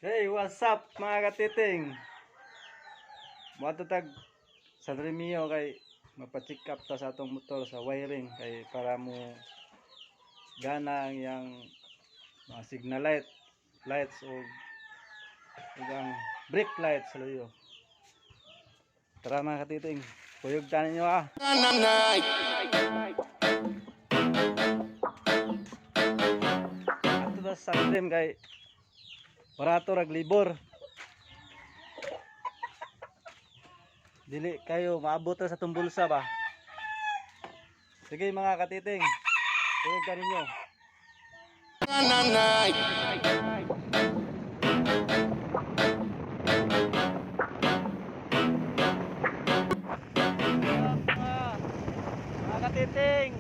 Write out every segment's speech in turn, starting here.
Hey, what's up, mga katiting? Moadto tag San Remio kay mapacheck up ta sa atong motor sa wiring kay para mo gana ang iyang mga signal lights ug ang brake lights sa luyo. Tara, mga katiting, kuyog ta ninyo ah. Adto ta sa San Rem kay barato rag libor. Dili kayo maabot ra sa atong bulsa ba. Sige, mga katiting, kuyog ta ninyo. Mga katiting.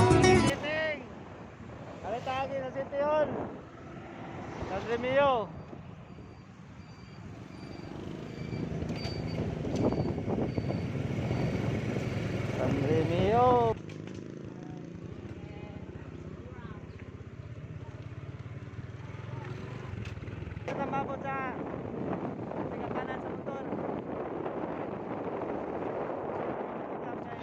Katiting! Kalitagi na City Hall. San Remio. San Remio. Ito mabot sa kanan sa motor. Pick up sa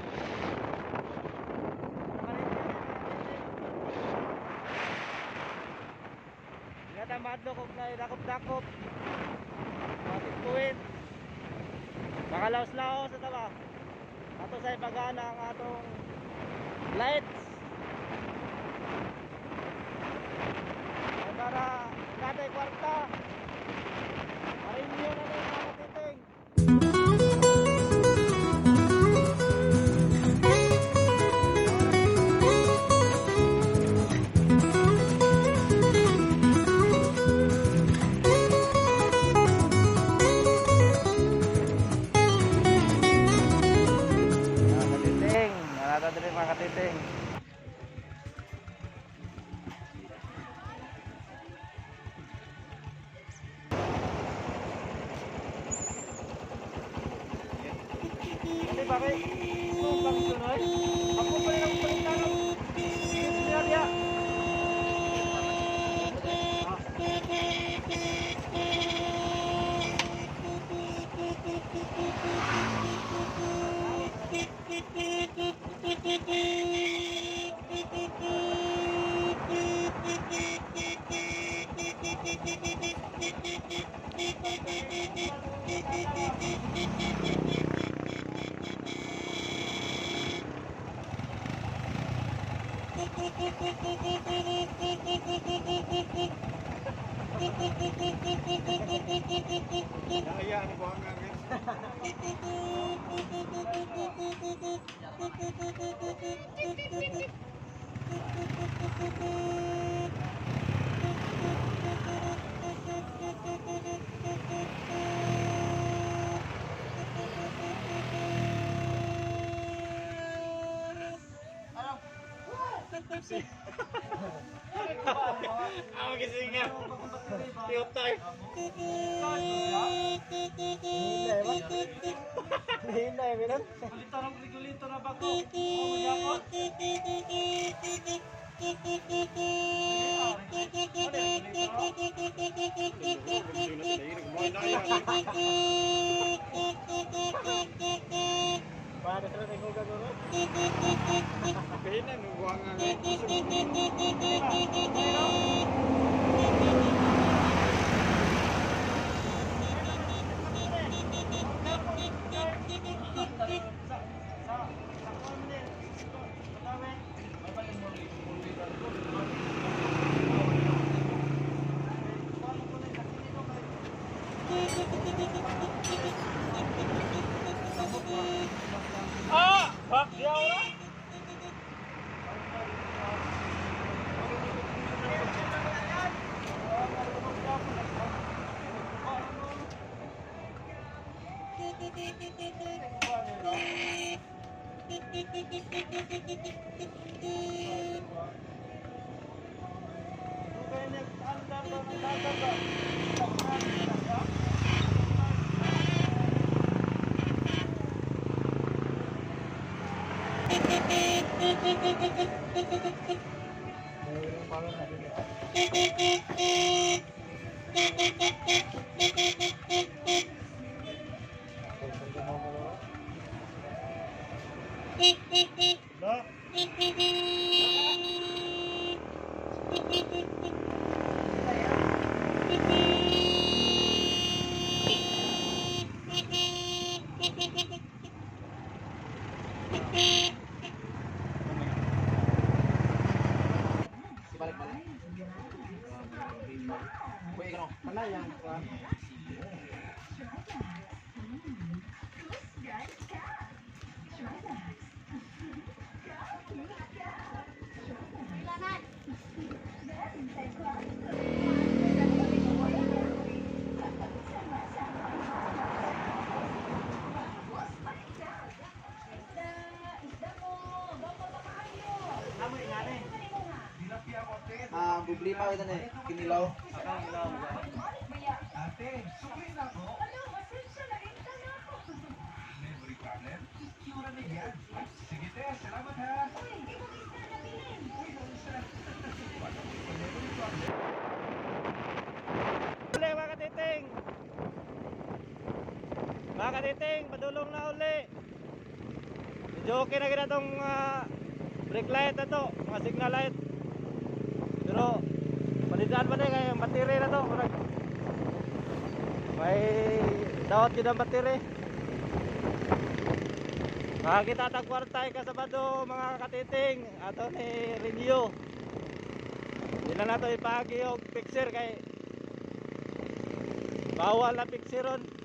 Ingat ang madlok kung na dakop-dakop. Matik tuwid. Baka laos-laos ito ba? Ato sa ipagana ang atong lights. Ay para natay kwarta. Marinyo na rin, mga katiting. kay bang sunoy. Ako pa rin ang palitan. Siya. Kaya ano ba ang angin? Ako gising nga. Tiyot tayo. Hinay, minan. Palitan ang regulator na bago. Oh, yapon. Para sa tingugan mo. Kaya na ang angin. Ah! Bak diyaw ra. No. Ah, problema kita ni kinilaw. Uli mga katiting. Mga katiting, padulong na uli. Medyo okay na gina tong brake light na to, mga signal light. Pero palitan pa din kay ang battery na to. Murag may dawat yun ang battery. Makakita tag kwarta ka Sabado mga katiting ato ni Renew. Di na nato ipagi og picture kay bawal na pictureon.